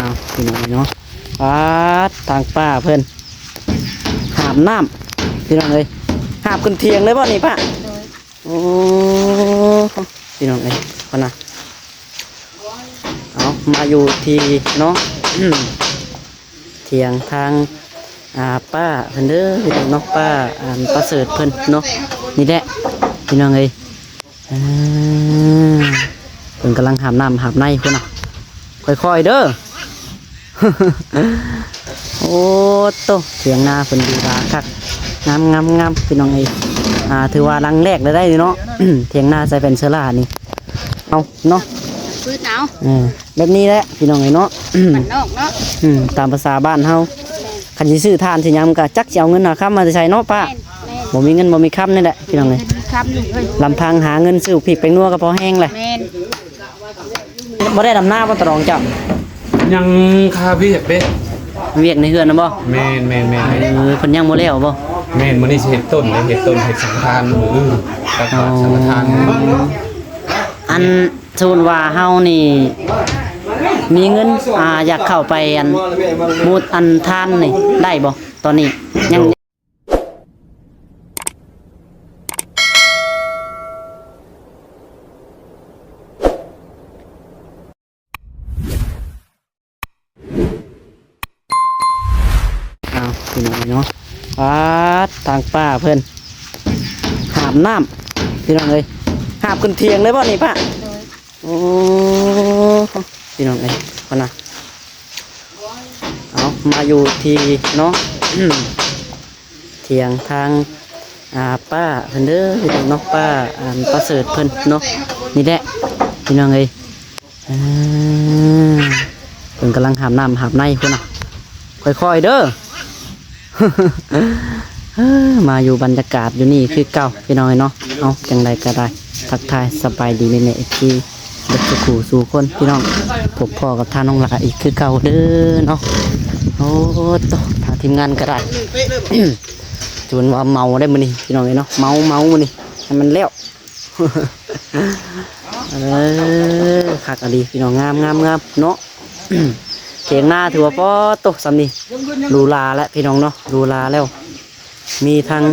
ເອົາ ພີ່ນ້ອງເນາະ ປາດ ທາງປ້າເພິ່ນຫາບນ້ຳ ພີ່ນ້ອງເອີຍ ຫາບຂຶ້ນຖຽງເລີຍບໍ່ນີ້ປ້າ? ໂດຍ ໂອ້ ພີ່ນ້ອງເອີຍ ພຸ້ນນະ ເອົາ ມາຢູ່ທີ່ເນາະ ຖຽງທາງ ອ່າ ປ້າເພິ່ນເດີ ພີ່ນ້ອງເນາະ ປ້າ ອັນ ປະເສີດເພິ່ນເນາະ ນີ້ແຫຼະ ພີ່ນ້ອງເອີຍ ອ່າ ເພິ່ນກຳລັງຫາບນ້ຳຫາບໃນພຸ້ນນະ ຄ່ອຍໆເດີ ໂອ້ໂຕ ຖຽງນາເພິ່ນດີຫຼາຍຄັກ ງາມໆໆ ພີ່ນ້ອງເອີຍ ອ່າ ຖືວ່າຫຼັງແລກໄດ້ເນາະ ຖຽງນາໃສ່ແຜ່ນເຊີລານີ້ ເອົາເນາະ ຟືດເອົາ ເອີ ແບບນີ້ແຫຼະພີ່ນ້ອງເອີຍເນາະ ບ້ານນອກເນາະ ອືມ ຕາມພາສາບ້ານເຮົາ ຄັນຊິຊື້ຖ່ານຊິຫຍັງກໍຈັກຊິເອົາເງິນຫາຄຳມາແຕ່ໃສເນາະປ້າ ແມ່ນ ບໍ່ມີເງິນບໍ່ມີຄຳນີ້ແຫຼະພີ່ນ້ອງເອີຍ ບໍ່ມີເງິນມີຄຳລູກເອີຍ ລຳພັງຫາເງິນຊື້ພິກແປ້ງນົວກໍພໍແຮງແຫຼະ ແມ່ນ ບໍ່ໄດ້ດຳນາບໍ່ຕະຫຼອງເຈົ້າ? ຍັງຄາວຽກເດ້ ວຽກໃນເຮືອນນະບໍ່? ແມ່ນໆໆ ເອີ ເພິ່ນຍັງບໍ່ແລ້ວບໍ່? ແມ່ນ ມື້ນີ້ຊິເຮັດຕົ້ນເດ້ ເຮັດຕົ້ນ ເຮັດສັງຄະທານມື້ອື່ນ ຕັກບາດສັງຄະທານ ອໍ ອັນ ສົມມຸດວ່າເຮົານີ້ມີເງິນ ອ່າ ຢາກເຂົ້າໄປ ອັນ ໝູ່ ອັນ ທານນີ້ໄດ້ບໍ່? ຕອນນີ້ຍັງ ອ້າວ ພີ່ນ້ອງເນາະ ປາດ ທາງປ້າເພິ່ນຫາບນ້ຳ ພີ່ນ້ອງເອີຍ ຫາບຂຶ້ນຖຽງເລີຍບໍ່ນີ້ປ້າ? ໂດຍ ໂອ້ ພີ່ນ້ອງເອີຍ ພຸ້ນນະ ເອົາ ມາຢູ່ທີ່ເນາະ ຖຽງທາງ ອ່າ ປ້າເພິ່ນເດີ ພີ່ນ້ອງເນາະ ປ້າ ອັນ ປະເສີດເພິ່ນເນາະ ນີ້ແຫຼະ ພີ່ນ້ອງເອີຍ ອ່າ ເພິ່ນກຳລັງຫາບນ້ຳຫາບໃນພຸ້ນນະ ຄ່ອຍໆເດີ ມາຢູ່ບັນຍາກາດຢູ່ນີ້ຄືເກົ່າ ພີ່ນ້ອງເອີຍເນາະ ເອົາ ຈັ່ງໃດກໍໄດ້ ທັກທາຍສະບາຍດີແມ່ໆ ເອັຟຊີ ເບິດສູ່ຜູ້ສູ່ຄົນ ພີ່ນ້ອງ ພົບພໍ້ກັບທ່ານນ້ອງຫຼ້າອີກຄືເກົ່າເດີເນາະ ໂອ້ໂຕ ທາງທີມງານກໍໄດ້ ຈົນວ່າເມົາໄດ້ມື້ນີ້ ພີ່ນ້ອງເອີຍເນາະ ເມົາ ເມົາມື້ນີ້ ໃຫ້ມັນແລ້ວ ເອີ ຄັກອີ່ຫຼີພີ່ນ້ອງ ງາມໆໆເນາະ ຖຽງນາຖືວ່າ ປາດໂຕ ສ່ຳນີ້ ຫຼູຫຼາແລ້ວພີ່ນ້ອງເນາະ ຫຼູຫຼາແລ້ວ ມີທັງ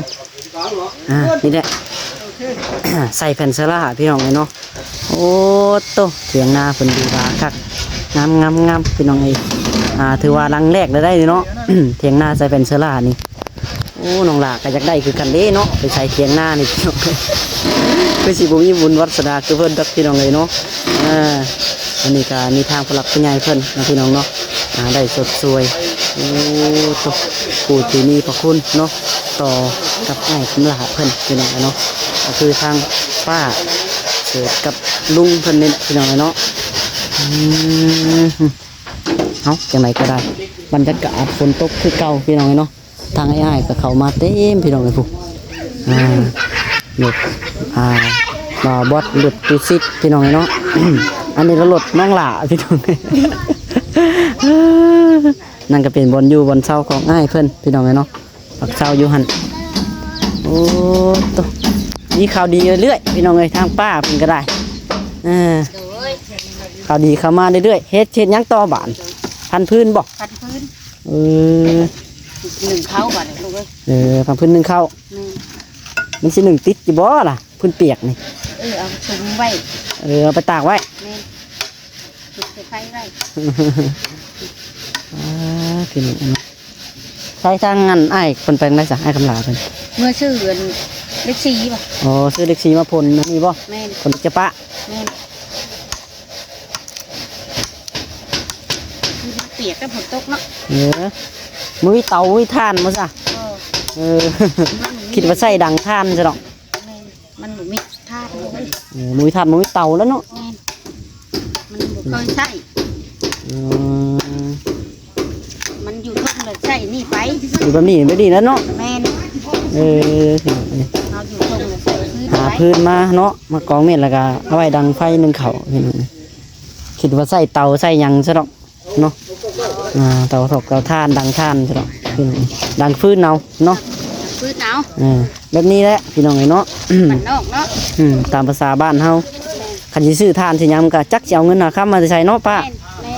ອ່າ ນີ້ແຫຼະ ໃສ່ແຜ່ນເຊີລາພີ່ນ້ອງເອີຍເນາະ ໂອ້ໂຕ ຖຽງນາເພິ່ນຫຼູຫຼາຄັກ ງາມໆໆ ພີ່ນ້ອງເອີຍ ອ່າ ຖືວ່າຫຼັງແລກໄດ້ເນາະ ຖຽງນາໃສ່ແຜ່ນເຊີລານີ້ ໂອ້ ນ້ອງຫຼ້າກໍຢາກໄດ້ຄືກັນເດ້ເນາະ ໄປໃສ່ຖຽງນານີ້ ພີ່ນ້ອງ ຄືຊິບໍ່ມີບຸນວາດສະໜາຄືເພິ່ນດອກ ພີ່ນ້ອງເອີຍເນາະ ອ່າ ອັນນີ້ກໍມີທາງຜູ້ຫຼັກຜູ້ໃຫຍ່ເພິ່ນເນາະ ພີ່ນ້ອງເນາະ ອ່າ ໄດ້ຊົດຊ່ວຍ ໂອ້ໂຕ ຜູ້ທີ່ມີພະຄຸນເນາະ ຕໍ່ກັບອ້າຍຄຳຫຼ້າເພິ່ນ ພີ່ນ້ອງເນາະ ກໍຄືທາງປ້າເສີດກັບລຸງເພິ່ນນີ້ແຫຼະ ພີ່ນ້ອງເນາະ ອືມ ເອົາ ຈັ່ງໃດກໍໄດ້ ບັນຍາກາດຝົນຕົກຄືເກົ່າ ພີ່ນ້ອງເນາະ ທາງອ້າຍໆກໍເຂົ້າມາເຕັມ ພີ່ນ້ອງເອີຍ ຜູ້ ອ່າ ລົດ ອ່າ ບ່າວບອດ ລົດຕູ້ຊິດ ພີ່ນ້ອງເນາະ ອັນນີ້ກໍລົດນ້ອງຫຼ້າ ພີ່ນ້ອງ ນັ້ນກໍເປັນບ່ອນຢູ່ບ່ອນເຊົາຂອງອ້າຍເພິ່ນ ພີ່ນ້ອງເນາະ ພັກເຊົາຢູ່ຫັ້ນ ໂອ້ໂຕ ມີຂ່າວດີເລື້ອຍໆ ພີ່ນ້ອງເອີຍ ທາງປ້າເພິ່ນກໍໄດ້ ເອີ ໂດຍ ຂ່າວດີເຂົ້າມາເລື້ອຍໆ ເຮັດ ເຮັດຫຍັງຕໍ່ບາດ ພັນພື້ນບໍ່? ພັນພື້ນ ເອີ ໜຶ້ງເຂົ້າບາດນີ້ລູກເອີຍ ເອີ ພັນພື້ນໜຶ້ງເຂົ້າ ແມ່ນ ມັນຊິໜຶ້ງຕິດຢູ່ບໍ່ລະ? ພື້ນປຽກນີ້ ເອີ ເອົາຊຸມໄວ້ ເອີ ເອົາໄປຕາກໄວ້ ແມ່ນ ຈຸດໃສ່ໄຟໄວ້ ອ່າ ພີ່ນ້ອງ ໃຊ້ທາງອັນອ້າຍເພິ່ນໄປທາງໃດຊະ ອ້າຍຄຳຫຼ້າເພິ່ນ? ເມືອຊື້ອັນເລັກສີ່ບໍ່? ອໍ ຊື້ເລັກສີ່ມາພົ່ນອັນນີ້ບໍ່? ແມ່ນ ພົ່ນຈະປະ ແມ່ນ ມັນປຽກແລ້ວຝົນຕົກເນາະ ເອີ ບໍ່ມີເຕົາ ບໍ່ມີຖ່ານບໍ່ຊະ? ເອີ ເອີ ຄິດວ່າໃຊ້ດັງຖ່ານຊະດອກ ແມ່ນ ມັນບໍ່ມີຖ່ານເລີຍ ເອີ ບໍ່ມີຖ່ານບໍ່ມີເຕົາແລ້ວເນາະ ແມ່ນ ມັນບໍ່ເຄີຍໃຊ້ ອືມ ມັນຢູ່ທົ່ງແລ້ວໃຊ້ນີ້ໄປ ຢູ່ແບບນີ້ ແບບນີ້ແຫຼະເນາະ ແມ່ນ ເອີ ເຮົາຢູ່ທົ່ງແລ້ວໃຊ້ພື້ນໄປ ຫາພື້ນມາເນາະ ມາກອງເມັດແລ້ວກໍເອົາໄວ້ດັງໄຟໜຶ້ງເຂົ້າ ຄິດວ່າໃຊ້ເຕົາໃຊ້ຫຍັງຊະດອກ ເນາະ ອ່າ ເຕົາຖອກເຕົາຖ່ານ ດັງຖ່ານ ພີ່ນ້ອງ ດັງຟືນເອົາເນາະ ຟືນເອົາ ເອີ ແບບນີ້ແຫຼະພີ່ນ້ອງເອີຍເນາະ ບ້ານນອກເນາະ ອືມ ຕາມພາສາບ້ານເຮົາ ຄັນຊິຊື້ຖ່ານຊິຫຍັງກໍຈັກຊິເອົາເງິນຫາຄຳມາແຕ່ໃສເນາະປ້າ ແມ່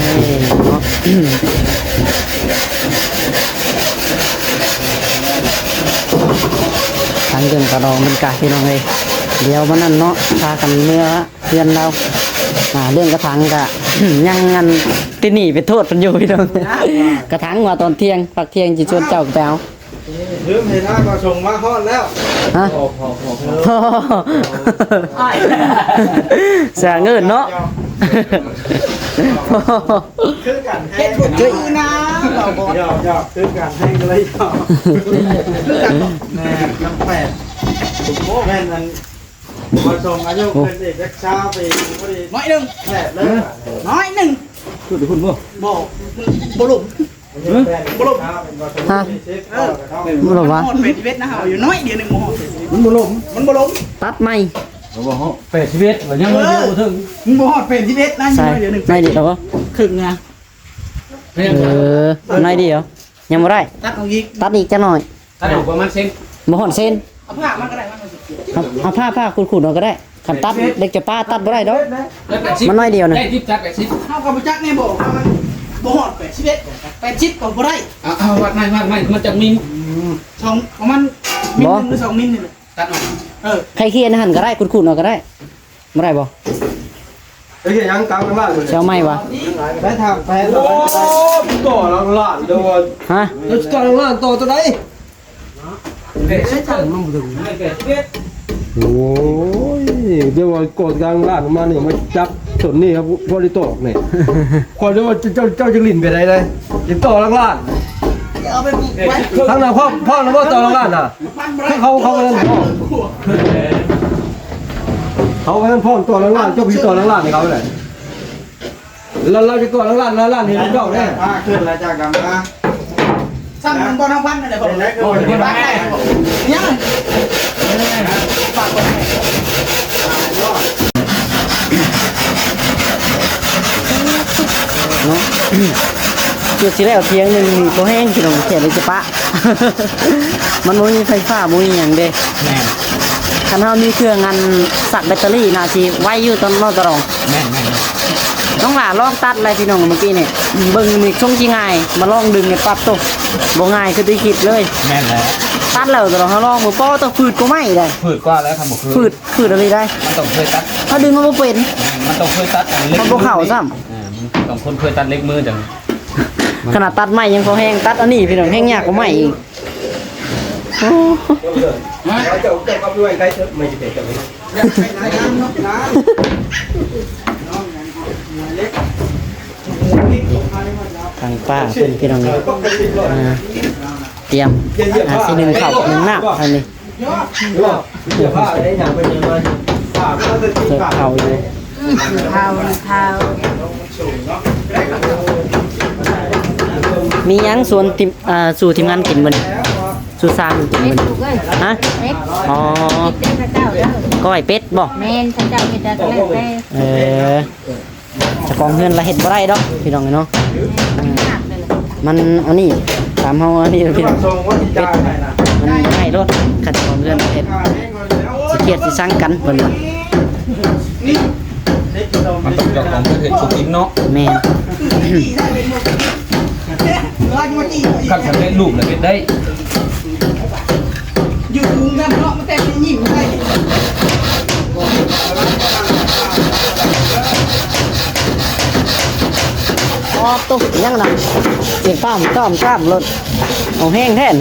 ເອີ ເນາະ ທາງເດີ່ນກະດອງເພິ່ນກະ ພີ່ນ້ອງເອີຍ ດຽວມື້ນັ້ນເນາະ ພາກັນເມືອ ເຮືອນລາວ ອ່າ ເລື່ອງກະຖາງກະ ຍັງອັນຕິໜີໄປໂທດເພິ່ນຢູ່ພີ່ນ້ອງ ກະຖາງວ່າຕອນທ່ຽງ ພັກທ່ຽງຊິຊວນເຈົ້າໄປເອົາ ລືມເຫັນອ້າຍບໍ່ສົ່ງມາຮອດແລ້ວ ຮະ ສາເງິນເນາະ ຄືກັນແຮງ ເຮັດບຸນຄືນາ ເຮົາບໍ່ ຢອກໆ ຄືກັນແຮງເລີຍ ຄືກັນ ແມ່ນນຳແປດ ໂອ້ ແມ່ນອັນ ມາສົ່ງອາຍຸ ໂອ້ ເພິ່ນອີກຈັກຊາວປີ ພໍດີ ໜ້ອຍໜຶ່ງ ແປດເລີຍ ໜ້ອຍໜຶ່ງ ຄືໄປພຸ້ນບໍ່? ບໍ່ ມັນບໍ່ລົງ ຮະ? ບໍ່ລົງ ຮະ? ບໍ່ລົງວະ? ຮອດແປດສິບເອັດນະ ເຮົາຢູ່ໜ້ອຍດຽວໜຶ່ງບໍ່ຮອດ ມັນບໍ່ລົງ ມັນບໍ່ລົງ ຕັດໃໝ່ ບໍ່ຮອດແປດສິບເອັດ ຍັງໜ້ອຍດຽວບໍ່ເຖິງ ມັນບໍ່ຮອດແປດສິບເອັດນະ ຍັງໜ້ອຍດຽວໜຶ່ງ ໜ້ອຍດຽວບໍ່? ເຄິ່ງນະ ເອີ ໜ້ອຍດຽວ ຍັງບໍ່ໄດ້ ຕັດອອກອີກ ຕັດອີກຈັກໜ້ອຍ ຕັດອອກປະມານເຊັນ ບໍ່ຮອດເຊັນ ເອົາຜ້າມາກໍໄດ້ ມາ ເອົາ ເອົາຜ້າ ຜ້າຂູດໆ ເອົາກໍໄດ້ ຄັນຕັດເລັກຈະປາຕັດບໍ່ໄດ້ດອກ ແປດສິບ ມັນໜ້ອຍດຽວນະ ໄດ້ສິບ ຕັດແປດສິບ ເຮົາກໍບໍ່ຈັກແນ່ ບອກວ່າມັນບໍ່ຮອດແປດສິບເອັດ ແປດສິບກໍບໍ່ໄດ້ ເອົາ ເອົາ ວັດໃໝ່ ວັດໃໝ່ ມັນຈັກມິນ ອືມ ສອງ ປະມານມິນ ບໍ່ ໜຶ່ງ ຫຼື ສອງມິນນີ້ແຫຼະ ຕັດອອກ ເອີ ໃຜຂຽນຫັ້ນກໍໄດ້ ຂູດໆ ເອົາກໍໄດ້ ບໍ່ໄດ້ບໍ່? ໄປເຮັດຫຍັງກາງນຳບ້ານມື້ນີ້ ຊິເອົາໃໝ່ວະ? ໄປທາງແປນ ໂອ້ ຕໍ່ຫຼັງລ້ານເດີ ຮະ? ຕໍ່ຫຼັງລ້ານຕໍ່ຕົວໃດ? ໂອ້ຍ ດຽວວ່າກໍ່ກາງຮ້ານມານີ້ ມາຈັບຕົ້ນນີ້ ພໍໄດ້ຕອກນີ້. ຂ້ອຍເລີຍວ່າເຈົ້າ ເຈົ້າຈະຫຼິ້ນໄປໃດໃດ ຈະຕໍ່ຫຼັງຮ້ານ ເອົາໄປປູກໄວ້ ທາງນັ້ນພ້ອມ ພ້ອມແລ້ວບໍ່ຕໍ່ຫຼັງຮ້ານນະ? ຄືເຂົາ ເຂົາບໍ່ທັນພ້ອມ ເຂົາບໍ່ທັນພ້ອມຕໍ່ຫຼັງຮ້ານ ເຈົ້າໄປຕໍ່ຫຼັງຮ້ານໃຫ້ເຂົາແຫຼະ. ລາວ ລາວຈະກ່ອນ ລາວ ລາວ ລາວເຫັນເຈົ້າແດ່ ພາຂຶ້ນລະຈາກກັນມາ ຊ້ຳມັນບໍ່ທັງພັນນັ້ນແຫຼະ ໂອ້ຍ ຍັງ ເນາະ ເກືອບຊິແລ້ວ ທຽງໜຶ່ງນີ້ບໍ່ແຮງ ພີ່ນ້ອງ ແຂນເລີຍຈະປະ ມັນບໍ່ມີໄຟຟ້າ ບໍ່ມີຫຍັງເດ້. ແມ່ນ ຄັນເຮົາມີເຄື່ອງອັນຊັກແບັດເຕີຣີນ່າຊິໄວຢູ່ຕອນເນາະຕາດອງ. ແມ່ນໆໆ ນ້ອງຫຼ້າລອງຕັດແລ້ວພີ່ນ້ອງ ເມື່ອກີ້ນີ້ ເບິ່ງນີ້ຊົງຊິງ່າຍ ມາລອງດຶງນີ້ປັບໂຕ ບໍ່ງ່າຍຄືທີ່ຄິດເລີຍ. ແມ່ນແລ້ວ ຕັດແລ້ວຕາດອງ ເຮົາລອງເບິ່ງ ປໍໂຕ ຝືດກວ່າໄມ້ໄດ໋. ຝືດກວ່າແລ້ວ ຄັນບໍ່ຄື ຝືດ ຝືດອີ່ຫຼີໄດ໋. ມັນຕ້ອງເຄີຍຕັດ ເຮົາດຶງມັນບໍ່ເປັນ ແມ່ນ ມັນຕ້ອງເຄີຍຕັດອັນເຫຼັກ ມັນບໍ່ເຂົ້າຊ້ຳ. ເອີ ມັນຕ້ອງຄົນເຄີຍຕັດເຫຼັກມືຈັ່ງ ຂະໜາດຕັດໄມ້ຍັງພໍແຮງ ຕັດອັນນີ້ພີ່ນ້ອງ ແຮງຍາກກວ່າໄມ້ອີກ. ໂອ້ ເຈົ້າ ເຈົ້າເອົາໄປໄວ້ໃກ້ເທີ ໄມ້ຊິແຕກ ເຈົ້າໄປ ທາງປ້າເພິ່ນພີ່ນ້ອງ ອ່າ ຕຽມ ອ່າ ຊິໜຶ້ງເຂົ້າໜຶ້ງນ້ຳ ທາງນີ້ ເຂົ້າຢູ່ ອືມ ເຂົ້າ ເຂົ້າ ມີຫຍັງຊວນທີມ ອ່າ ສູ່ທີມງານກິນມື້ນີ້? ສູ່ຊາວກິນມື້ນີ້ ຮະ? ເປັດ ອໍ ເປັດເດີ ເຂົາເຈົ້າເດີ ກ້ອຍເປັດບໍ? ແມ່ນ ເຂົາເຈົ້າເຮັດໄດ້ກໍແລ້ວແຕ່ ເອີ ເຈົ້າຂອງເຮືອນລະເຮັດບໍ່ໄດ້ດອກພີ່ນ້ອງເນາະ. ອ່າ ມັນອັນນີ້ ຕາມເຮົາອັນນີ້ພີ່ນ້ອງ ເປັດມັນໄດ້ໂລດ ຄັນເຈົ້າຂອງເຮືອນເຮັດ ຊິກຽດຊິຊັງກັນເພິ່ນວ່າ ມັນຕ້ອງເຈົ້າຂອງເຮືອນເຮັດສູ່ກິນເນາະ. ແມ່ນ ຄັນສຳເລັດຮູບລະເຮັດໄດ້ ຢູ່ກຸງນຳເນາະ ມັນແຕ່ຍິ້ມໄດ້ ອໍ ຕົກຫຍັງນະ ສຽງປ້າມຕ້ອມຕ້າມໂລດ ເອົາແຮງແທ້ນະ.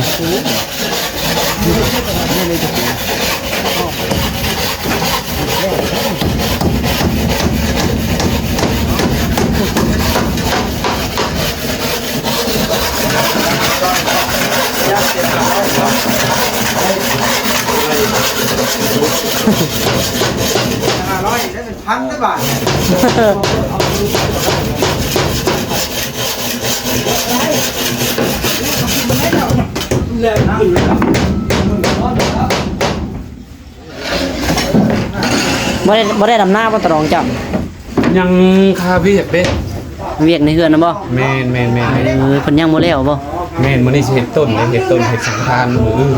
ຫ້າຮ້ອຍ ໄດ້ເປັນພັນເດ້ບາດ. ບໍ່ໄດ້ ບໍ່ໄດ້ດຳນາບໍ່ຕາດອງເຈົ້າ? ຍັງຄາວຽກເດ້. ວຽກໃນເຮືອນນະບໍ່? ແມ່ນໆໆ ເອີ ເພິ່ນຍັງບໍ່ແລ້ວບໍ່? ແມ່ນ ມື້ນີ້ຊິເຮັດຕົ້ນເດ້ ເຮັດຕົ້ນ ເຮັດສັງຄະທານມື້ອື່ນ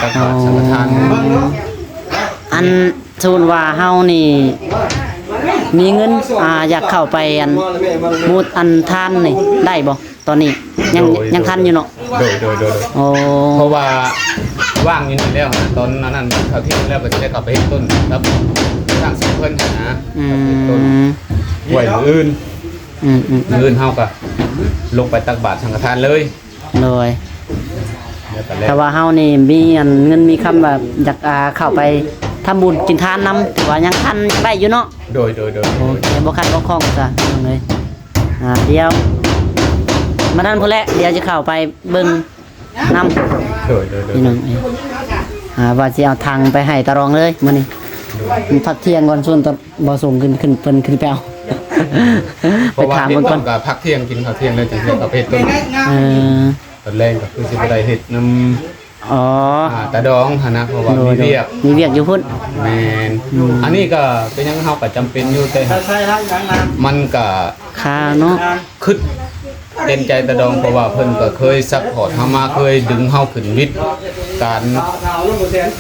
ຕັກບາດສັງຄະທານ. ອໍ ອັນ ສົມມຸດວ່າເຮົານີ້ມີເງິນ ອ່າ ຢາກເຂົ້າໄປອັນ ໝູດອັນທານນີ້ໄດ້ບໍ່? ຕອນນີ້ຍັງ ໂດຍ ຍັງທັນຢູ່ເນາະ? ໂດຍ ໂດຍ ໂດຍ ໂດຍ. ອໍ ເພາະວ່າວ່າງຢູ່ນີ້ແລ້ວນະ ຕອນນັ້ນ ເຂົ້າທີ່ແລ້ວກໍຊິໄດ້ເຂົ້າໄປເຮັດຕົ້ນກັບທາງເພິ່ນຫັ້ນນະ. ອືມ ເຮັດຕົ້ນໄວ້ມື້ອື່ນ. ອືມໆ ມື້ອື່ນເຮົາກໍລົງໄປຕັກບາດສັງຄະທານເລີຍ. ໂດຍ ແລ້ວກໍແລ້ວ ແຕ່ວ່າເຮົານີ້ມີອັນເງິນມີຄຳວ່າຢາກ ອ່າ ເຂົ້າໄປທຳບຸນກິນທານນຳ ຖືວ່າຍັງທັນ ຍັງໄດ້ຢູ່ເນາະ. ໂດຍ ໂດຍ ໂດຍ ໂອເຄ ບໍ່ຂັດບໍ່ຂ້ອງຊະພີ່ນ້ອງເອີຍ. ອ່າ ດຽວມາທັນພຸ້ນແຫຼະ ດຽວຈະເຂົ້າໄປເບິ່ງນຳ. ໂດຍ ໂດຍ ໂດຍ ພີ່ນ້ອງເອີຍ. ອ່າ ວ່າຊິເອົາຖັງໄປໃຫ້ຕາດອງເລີຍມື້ນີ້. ໂດຍ ພັກທ່ຽງກ່ອນ ຊວນຕາ ບໍ່ສົ່ງຂຶ້ນ ຂຶ້ນ ເພິ່ນຂຶ້ນໄປເອົາ ເພາະວ່າ ໄປຖາມເບິ່ງກ່ອນ ເຮັດກໍພັກທ່ຽງ ກິນເຂົ້າທ່ຽງແລ້ວຈຶ່ງເຮັດ ກໍໄປເຮັດຕົ້ນ. ເອີ ຕອນແລງກໍຄືຊິບໍ່ໄດ້ເຮັດນຳ ອໍ ອ່າ ຕາດອງຫັ້ນນະ ເພາະວ່າ ໂດຍ ມີວຽກ ໂດຍ ມີວຽກຢູ່ພຸ້ນ. ແມ່ນ ອືມ ອັນນີ້ກໍເປັນຫຍັງ ເຮົາກໍຈຳເປັນຢູ່ ແຕ່ມັນກໍ ຄ່າເນາະ ຄິດເຫັນໃຈຕາດອງ ເພາະວ່າເພິ່ນກໍເຄີຍຊັບພອດເຮົາມາ ເຄີຍດຶງເຮົາຂຶ້ນວິດການ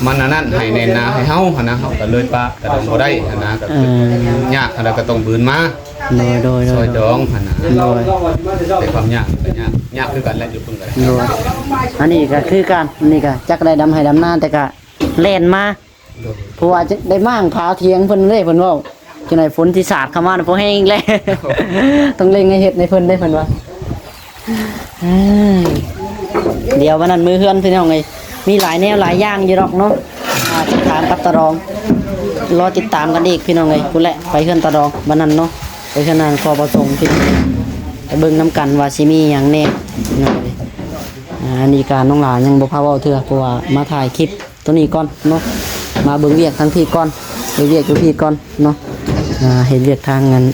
ມັນອັນນັ້ນໃຫ້ແໜ້ນໜາໃຫ້ເຮົາຫັ້ນນະ ເຮົາກໍເລີຍປະຕາດອງບໍ່ໄດ້ຫັ້ນນະ. ກໍ ເອີ ຍາກຫັ້ນນະ ກໍຕ້ອງບືນມາ ໂດຍ ໂດຍ ໂດຍ ຊ່ອຍດອງຫັ້ນນະ. ໂດຍ ແຕ່ຄວາມຍາກກໍຍາກ ຍາກຄືກັນແຫຼະ ຢູ່ພຸ້ນກໍໄດ້. ໂດຍ ອັນນີ້ກໍຄືກັນ ອັນນີ້ກໍຈັກໄດ້ດຳໄຮ່ດຳນາ ແຕ່ກໍແລ່ນມາ ໂດຍ ເພາະວ່າຈະໄດ້ມ້າງຜາຖຽງເພິ່ນເດ້ ເພິ່ນເວົ້າ ຈັ່ງໃດຝົນຊິສາດເຂົ້າມາ ບໍ່ແຮງອີກແລ້ວ ຕ້ອງເລັ່ງໃຫ້ເຮັດໃຫ້ເພິ່ນເດ້ ເພິ່ນວ່າ. ເອີ ດຽວວັນນັ້ນມື້ເຮືອນພີ່ນ້ອງເອີຍ ມີຫຼາຍແນວຫຼາຍຢ່າງຢູ່ດອກເນາະ ອ່າ ຕິດຕາມກັບຕາດອງ ລໍຕິດຕາມກັນອີກພີ່ນ້ອງເອີຍ. ພຸ້ນແຫຼະ ໄປເຮືອນຕາດອງບັດນັ້ນເນາະ ໄປເຮືອນນາງ ຂໍປະສົງ ພີ່ນ້ອງ ໄປເບິ່ງນຳກັນວ່າຊິມີຫຍັງແດ່ພີ່ນ້ອງເອີຍ. ອ່າ ອັນນີ້ກະນ້ອງຫຼາຍັງບໍ່ພາເວົ້າເທື່ອ ເພາະວ່າມາຖ່າຍຄລິບໂຕນີ້ກ່ອນເນາະ ມາເບິ່ງວຽກທາງພີ້ກ່ອນ ເບິ່ງວຽກຢູ່ພີ້ກ່ອນເນາະ. ອ່າ ເຮັດວຽກທາງນັ້ນ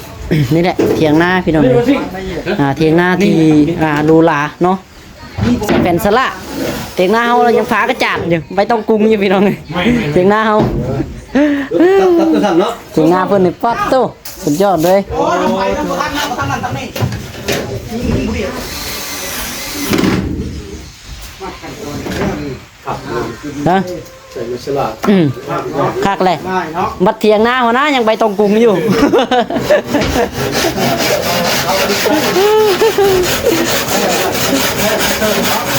ນີ້ແຫຼະ ຖຽງນາພີ່ນ້ອງເອີຍ. ອ່າ ຖຽງນາທີ່ ອ່າ ຫຼູຫຼາເນາະ ໃສ່ແຜ່ນສະຫຼາ. ຖຽງນາເຮົາລະຍັງຝາກະຈາດຢູ່ ໃບຕອງກຸງຢູ່ພີ່ນ້ອງເອີຍ. ຖຽງນາເຮົາ ຕັດ ຕັດ ຕັດ ເນາະ ຖຽງນາເພິ່ນນີ້ ປາດໂທ້ ສຸດຍອດເລີຍ. ຮະ? ອືມ ຄັກແຫຼະ ບັດຖຽງນາຫົວໜ້າຍັງໃບຕອງກຸງຢູ່.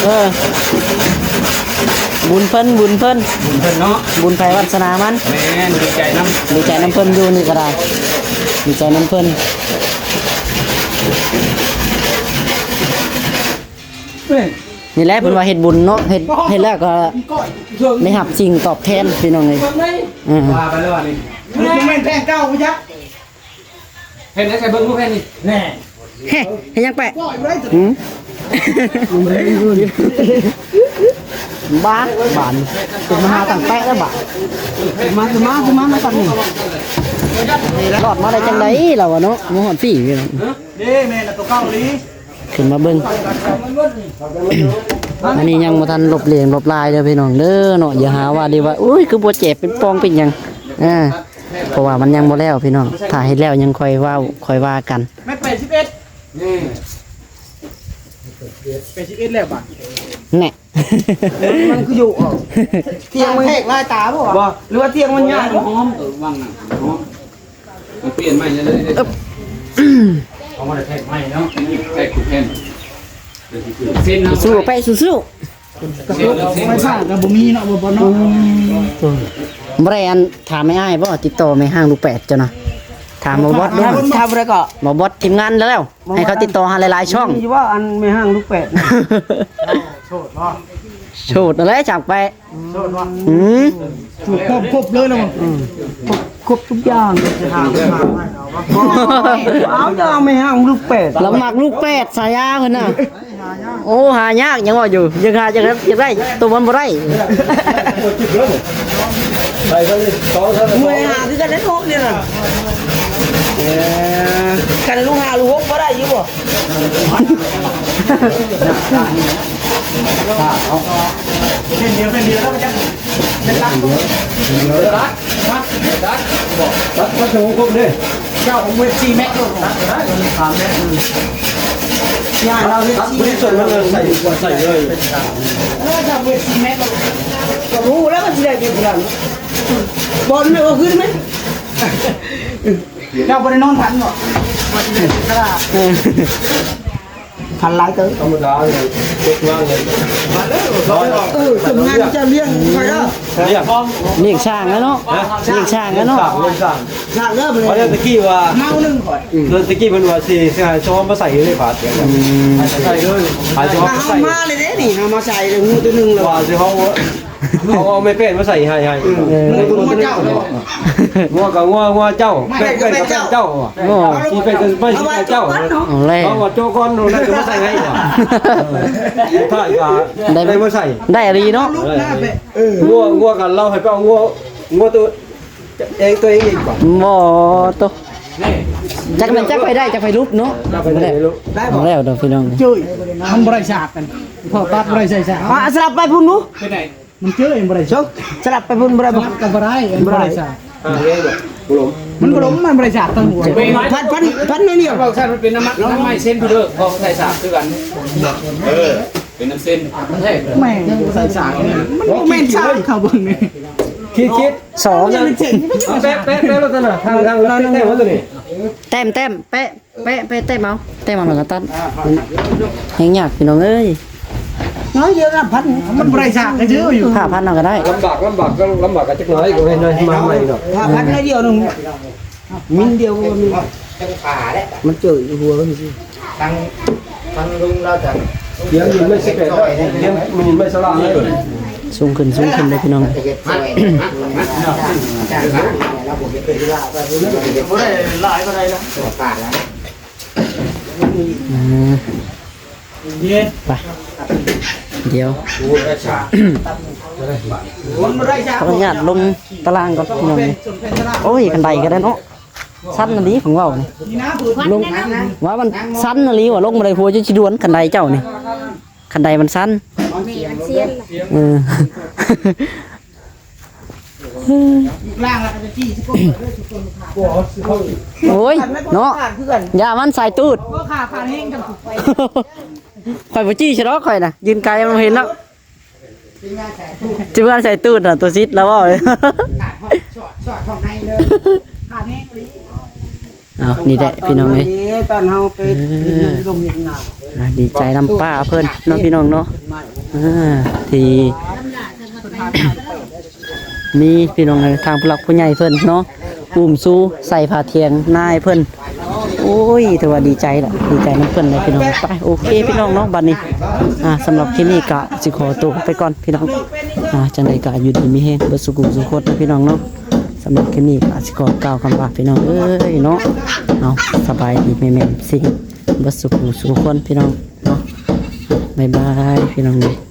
ເອີ ບຸນເພິ່ນ ບຸນເພິ່ນ ບຸນເພິ່ນເນາະ ບຸນໃຜວາສະໜາມັນ. ແມ່ນ ດີໃຈນຳ ດີໃຈນຳເພິ່ນຢູ່ນີ້ກະໄດ້ ດີໃຈນຳເພິ່ນ. ນີ້ແຫຼະເພິ່ນວ່າເຮັດບຸນເນາະ ເຮັດ ເຮັດແລ້ວກໍໄດ້ຮັບສິ່ງຕອບແທນພີ່ນ້ອງເອີຍ. ອືມ ວ່າໄປແລ້ວນີ້ ບໍ່ແມ່ນແພງເກົ່າບໍ່ຈັກ ເຫັນໄດ້ໃສ່ເບິ່ງລູກແພງນີ້ ແນ່ ເຮັດຫຍັງແປະ? ອືມ ບ້າ ບາດ ເປັນມະຫາຕັງແປະແລ້ວບາດ. ມາ ມາ ມາ ມາຕັງນີ້ ລອດມາໄດ້ຈັ່ງໃດລາວວ່າເນາະ ມາຮອດພີ້. ເດ້ ແມ່ນລະ ໂຕເກົ່າອີ່ຫຼີ. ຂຶ້ນມາເບິ່ງ ອັນນີ້ຍັງບໍ່ທັນລົບເລງລົບລາຍເດີພີ່ນ້ອງເດີເນາະ. ຢ່າຫາວ່າດີວ່າ ອຸ້ຍ ຄືບໍ່ແຈກເປັນປ່ອງເປັນຫຍັງ ອ່າ ເພາະວ່າມັນຍັງບໍ່ແລ້ວພີ່ນ້ອງ. ຖ້າເຮັດແລ້ວຍັງຄ່ອຍເວົ້າຄ່ອຍວ່າກັນ. ແມັດແປດສິບເອັດ ແປດສິບເອັດແລ້ວບາດ ແນ່ ມັນຄືຢູ່ອອກ ຖຽງມັນແທກລາຍຕາບໍ່ວະ? ບໍ່ ຫຼືວ່າຖຽງມັນຍາກ? ຫອມ ເອີ ວາງນັ້ນຫອມ. ມັນປ່ຽນໃໝ່ເລີຍເດ້ ເອີບ ເອົາມາແທກໃໝ່ເນາະ ແທກທຸກແຜ່ນ ເສັ້ນເນາະ ສູ້ໄປ ສູ້ໆ. ກະຕຸກໄຟຟ້າກະບໍ່ມີເນາະ ບໍ່ ບໍ່ເນາະ. ອືມ ບໍ່ໄດ້ອັນ ຖາມແມ່ອ້າຍບໍ່ ຕິດຕໍ່ແມ່ຮ້າງລູກແປດເຈົ້ານະ ຖາມບໍ່ບອດ ຖາມ ຖາມບໍ່ໄດ້ກໍ ບໍ່ບອດທີມງານແລ້ວ ໃຫ້ເຂົາຕິດຕໍ່ຫາຫຼາຍໆຊ່ອງ. ມີຢູ່ວ່າອັນແມ່ຮ້າງລູກແປດນະ ໂສດເນາະ ໂສດນັ້ນແຫຼະ ຊ່າງແປະ. ອືມ ຄອບຄົບເລີຍນະ ອືມ ຄົບທຸກຢ່າງ. ເອົາ ເອົາແມ່ຮ້າງລູກແປດ ລາວມັກລູກແປດ ສາຍາເພິ່ນນະ. ໂອ້ ຫາຍາກ ຍັງເວົ້າຢູ່ ຢາກຫາ ຢາກ ຢາກໄດ້ ໂຕມັນບໍ່ໄດ້. ໄປເບິ່ງສອງສາມ ເມື່ອຍຫາຄືກັນໄດ້ໂຕນີ້ນະ. ເອີ ຄັນລູກຫ້າລູກຫົກບໍ່ໄດ້ຢູ່ບໍ່? ເສັ້ນດຽວ ເສັ້ນດຽວແລ້ວມັນຈະເປັນຫຼັກ ຕັດ ຕັດ ຕັດ ຕັດ ຕັດ ຕັດ ຕັດ ເຈົ້າຂອງເວັບສີ່ແມັດໂລດ ຕັດ ຕັດ ສາມແມັດ ຢ່າ ຕັດ ຕັດ ຕັດ ໃສ່ ໃສ່ເລີຍ ເອີ ຖ້າເວັບສີ່ແມັດໂລດ ກໍຮູ້ແລ້ວວ່າຊິໄດ້ເປັນຜູ້ໃດ ບໍ່ແມ່ນວ່າຄືໄດ້ແມ່ນ ເຈົ້າບໍ່ໄດ້ນອນຝັນບໍ່? ວ່າຊິໄດ້ເປັນຕະຫຼາດ ເອີ ພັນຫຼາຍເຕີບ ທຳມະດາເລີຍ ເກັບງານເລີຍ ເອີ ສົມງານຈະລ້ຽງຂ້ອຍເດີ ລ້ຽງ ລ້ຽງຊ້າງແລ້ວເນາະ ຮະ ລ້ຽງຊ້າງແລ້ວເນາະ ລ້ຽງຊ້າງ ລ້ຽງຊ້າງ ສາກເດີ ມື້ນີ້ ຕະກີ້ວ່າ ເມົາໜຶ່ງຂ້ອຍ ຕະກີ້ເພິ່ນວ່າຊິ ຊິໃຫ້ຊອມມາໃສ່ຢູ່ໃນບາດ ອືມ ໃສ່ເລີຍ ໃຫ້ຊອມມາໃສ່ ເອົາມາເລີຍເດ້ນີ້ ເອົາມາໃສ່ແລ້ວ ງູໂຕໜຶ່ງແລ້ວ ວ່າຊິເຮົາ ເອົາ ເອົາແມ່ແປ້ນມາໃສ່ໃຫ້ ໃຫ້ ເອີ ງົວເຈົ້າ ງົວກະງົວ ງົວເຈົ້າ ແປ້ນກະແປ້ນເຈົ້າ ເຈົ້າ ອໍ ຊິແປ້ນກະແປ້ນເຈົ້າ ເອົາແລ້ວ ເອົາໂຈະກ່ອນ ແລ້ວຈະມາໃສ່ໃຫ້ ເອີ ທ້າຍກະໄດ້ ໄດ້ມາໃສ່ ໄດ້ອີ່ຫຼີເນາະ ເອີ ງົວ ງົວກະລາວໃຫ້ໄປເອົາງົວ ງົວໂຕ ເອງ ໂຕເອງອີກບໍ່ ບໍ່ໂຕ ຈັກແມ່ນຈັກໃຜໄດ້ ຈັກໃຜຫຼຸບເນາະ ຈັກໃຜໄດ້ ບໍ່ແລ້ວເດີພີ່ນ້ອງ ເຈີ້ຍ ມັນບໍ່ໄດ້ສາກກັນ ພໍຕັດບໍ່ໄດ້ໃສ່ສາກ ອ່ະ ສະຫຼັບໄປພຸ້ນດູ ເປັນໃດ ມັນເຈີ້ຍ ເອງບໍ່ໄດ້ສາກ ສະຫຼັບໄປພຸ້ນບໍ່ໄດ້ບໍ່ ສະຫຼັບກໍບໍ່ໄດ້ ເອງບໍ່ໄດ້ສາກ ອ່າ ມັນບໍ່ລົງ ມັນບໍ່ໄດ້ສາກທັງຫົວ ພັນ ພັນ ພັນໜ້ອຍດຽວ ເວົ້າຊັ້ນມັນເປັນນ້ຳມັນ ນ້ຳໄມ້ເຊັນພຸ້ນເດີ ອອກໃສ່ສາກຄືກັນ ເອີ ເປັນນ້ຳເຊັນ ແມ່ນໃສ່ສາກ ມັນບໍ່ແມ່ນສາກ ເຂົາເບິ່ງນີ້ ຄິດ ຄິດ ສອງ ເອົາແປະ ແປະ ແປະ ລັກສະນະທາງ ທາງ ແປະ ແປະ ແປະ ແຕ້ມ ແຕ້ມ ແປະ ແປະ ແປະ ແຕ້ມເອົາ ແຕ້ມເອົາ ແລ້ວກໍຕັດ ແຮງຍາກພີ່ນ້ອງເອີຍ ນ້ອຍດຽວນະ ພັນ ມັນບໍ່ໄດ້ສາກກະເຈີ້ຢູ່ ຫ້າພັນເອົາກໍໄດ້ ລຳບາກ ລຳບາກ ລຳບາກກະຈັກໜ້ອຍ ກໍໃຫ້ໜ້ອຍມາໃໝ່ດອກ ຫ້າພັນໜ້ອຍດຽວໜຶ່ງ ມິນດຽວກໍບໍ່ມີ ຈັກປາແຫຼະ ມັນເຈີ້ຍຢູ່ຫົວມັນຊື່ ທາງ ທາງລຸງລາວຈະ ດຽວມີໄມ້ສິບແປດ ດຽວມີໄມ້ສະລາງເລີຍ ສູງຂຶ້ນ ສູງຂຶ້ນເດີພີ່ນ້ອງ. ບໍ່ໄດ້ຫຼາຍປານໃດນະ. ອືມ ໄປ ດຽວ ຂໍອະນຸຍາດລົງຕາລ່າງກ່ອນພີ່ນ້ອງ. ໂອ້ຍ ຄັນໄດກໍໄດ້ເນາະ. ຊັນອີ່ຫຼີ ຂອງເວົ້ານີ້ ລົງ ວ່າມັນຊັນອີ່ຫຼີ ວ່າລົງບໍ່ໄດ້ ຜົວຈະຊິດວນຄັນໄດເຈົ້ານີ້. ຄັນໄດມັນຊັນ ແມ່ມັນຊຽນ. ເອີ ໂອ້ຍເນາະ ຢ່າມັນສາຍຕູດ. ຂ້ອຍບໍ່ຈີ້ຊະດອກ ຂ້ອຍນະ ຢືນໄກມັນບໍ່ເຫັນດອກ. ຊິເມືອໃສ່ຕູດນະ ຕົວຊິດລາວເວົ້າ. ເອົາ ນີ້ແຫຼະພີ່ນ້ອງເອີຍ ຕອນເຮົາໄປ ເອີ ເຮັດນາ ອ່າ ດີໃຈນຳປ້າເພິ່ນເນາະພີ່ນ້ອງເນາະ. ອ່າ ທີ່ມີພີ່ນ້ອງເອີຍ ທາງຜູ້ຫຼັກຜູ້ໃຫຍ່ເພິ່ນເນາະ ອຸ້ມຊູໃສ່ຜ້າຖຽງນາໃຫ້ເພິ່ນ. ໂອ້ຍ ຖືວ່າດີໃຈລະ ດີໃຈນຳເພິ່ນແຫຼະພີ່ນ້ອງ. ໄປ ໂອເຄພີ່ນ້ອງເນາະ ບັດນີ້ ອ່າ ສຳລັບຄລິບນີ້ກະຊິຂໍຕົວໄປກ່ອນພີ່ນ້ອງ. ອ່າ ຈັ່ງໃດກະຢູ່ດີມີແຮງເບິດສູ່ຜູ້ສູ່ຄົນນະພີ່ນ້ອງເນາະ. ສຳລັບຄລິບນີ້ກະຊິຂໍກ່າວຄຳວ່າ ພີ່ນ້ອງເອີຍເນາະ ເອົາ ສະບາຍດີແມ່ໆ ເອັຟຊີ ເບິດສູ່ຜູ້ສູ່ຄົນພີ່ນ້ອງເນາະ. ບາຍບາຍພີ່ນ້ອງ.